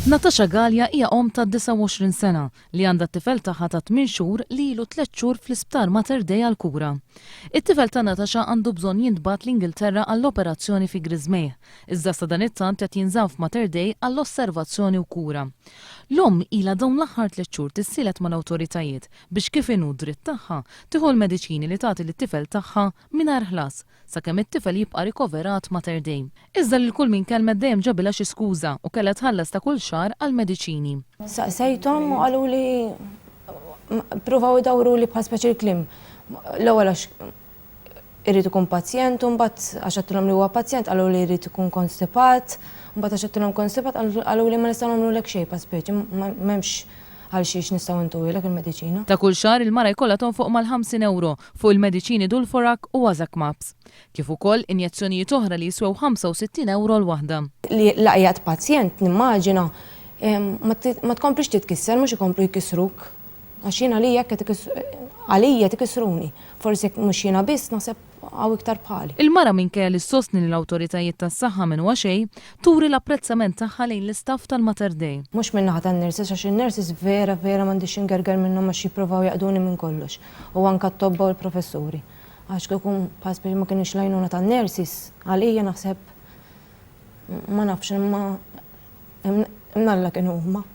Natasha Galea hija omm ta' 29 sena li għandha t-tifel tagħha ta' tmien xhur li ilu tliet xhur fl-Isptar Mater Dei għall-kura. It-tifel ta' Natasha għandu bżonn jintbagħat l-Ingilterra għall-operazzjoni fi Griżmejh, iżda sadanittant qed jinżamm f'Mater Dei għall-osservazzjoni u kura. L-omm ilha dawn l-aħħar tliet xhur tissielet mal-awtoritajiet biex kif inhu dritt tagħha tieħu l-mediċini li tagħti lit-tifel tagħha mingħajr ħlas sakemm it-tifel jibqa' rikoverat Mater Dei. Iżda lil kull min kellmet dejjem ġabilha xi skuża u kellha tħallas ta' kull xahar għall-mediċini. Saqsejthom u qaluli ppruvaw idawruli bħal speċi l-kliem. L-ewwel għax irid ikun pazjent u mbagħad għax għedtilhom li huwa pazjent qaluli jrid ikun konstipat, mbagħad għax għedtilhom konstipat qaluli ma nistgħu nagħmlulek xejn bħal speċi m'hemmx għal xiex nistgħu ntuhielek il-mediċina. Ta' kull xahar il-mara jkollha tonfoq mal-50 ewro fuq il-mediċini Dulforac u Azacmaps. Kif ukoll injezzjonijiet oħra li jiswew 65 ewro l-waħda. Li la qiegħed pazjent nimmaġina ma tkomplix titkisser mhux ikomplu jkissruk. Għax jien għalija hekk qed għalija qed ikissruni. Forsi jekk mhux jiena biss naħseb hawn iktar bħali. Il-mara minkejja li ssostni li l-awtoritajiet tas-saħħa m'għenuha xejn, turi l-apprezzament tagħha lejn l-istaff tal-Mater Dei. Mhux min-naħa tan-nurses għax in-nurses vera vera m'għandix xi ngerger minnhom għax jipprovaw jaqduni minn kollox u anke t-tobba u l-professuri. Għax kieku bħal speċi ma kienx l-għajnuna tan-nurses, għalija naħseb ma nafx imma imnalla kienu huma.